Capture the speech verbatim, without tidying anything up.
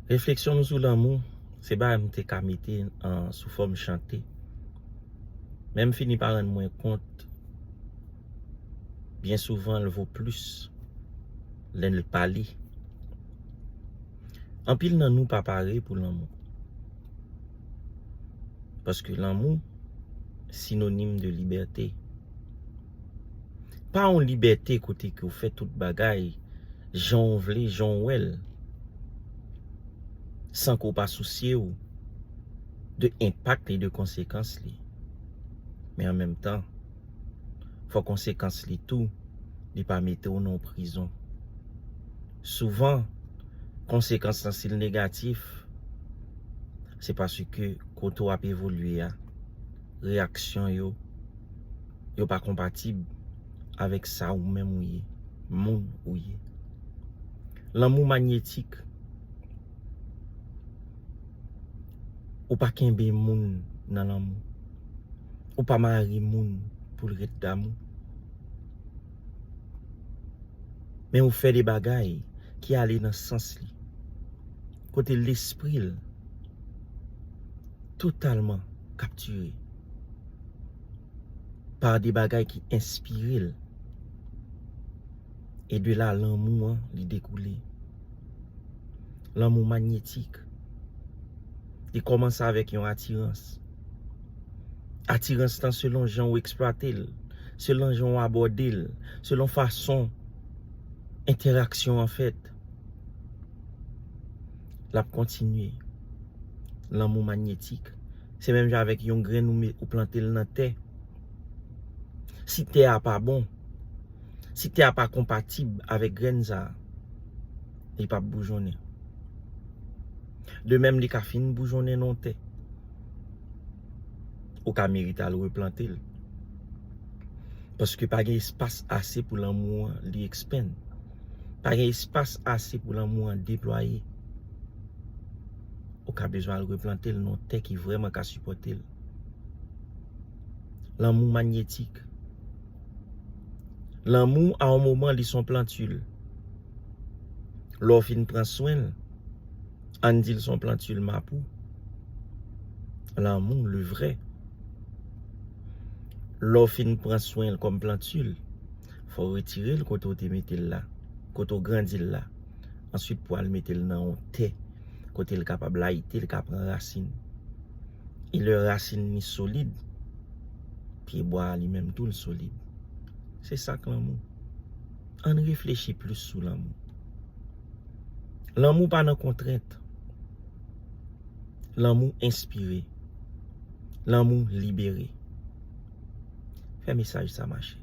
Refleksyon m sou lanmou, se bagay m te ka mete an, sou fòm chante. Men m fini pa rann mwen kont, byen souvan, l vo plis lè l pale. Anpil nan nou pa pare pou lanmou. Paske lanmou sinonim de libète. Pa yon libète kote ke w fè tout bagay jan w vle, jan w wè l, san ke w pa sousye w de enpak li, de konsekans li. Men an menm tan, fò konsekans li tou, li pa mete w nan yon prizon. Souvan, konsekans lan, si l negatif, se paske kote w ap evolye a, reyaksyon yo, yo pa konpatib avèk sa ou menm ou ye, moun ou ye. Lanmou manyetik. Ou pa kenbe moun nan lanmou. Ou pa mare moun pou l ret damou. Men ou fè de bagay ki ale nan sans li, kote lespri l totalman kaptire pa de bagay ki enspire l. E de la, lanmou an, li dekoule. Lanmou manyetik. Li kòmanse avèk yon atirans. Atirans lan selon jan w eksplwate l, selon jan w abòde l, selon fason entèraksyon an fèt. L ap kontinye. Lanmou manyetik. Se menm jan avèk yon grenn ou me-, ou plante l nan tè. Si tè a pa bon, si tè a pa konpatib avèk grenn sa a, li p ap boujonnen. De menm, li ka fin boujonnen nan yon tè. Ou ka merite al replante l. Paske pa gen espas ase pou lanmou an li expand. Pa gen espas ase pou lanmou an deplwaye. Ou ka bezwen al replante l nan yon tè ki vrèman ka sipòte l. Lanmou manyetik. Lanmou, a yon moman, li se yon plantil. Lè w fin pran swen l, ann di l se yon plantil mapou. Lanmou, le vrè. Lè w fin pran swen l kòm plantil, fò w retire l kote w te mete l la, kote w grandi l la. Answit, pou al mete l nan yon tè, kote l kapab layite, l ka pran rasin. E lè rasin li solid, pyebwa a li menm tou l solid. Se sa k lanmou. Ann reflechi plis sou lanmou. Lanmou pa nan kontrent. Lanmou enspire. Lanmou libere. Fè mesaj sa mache.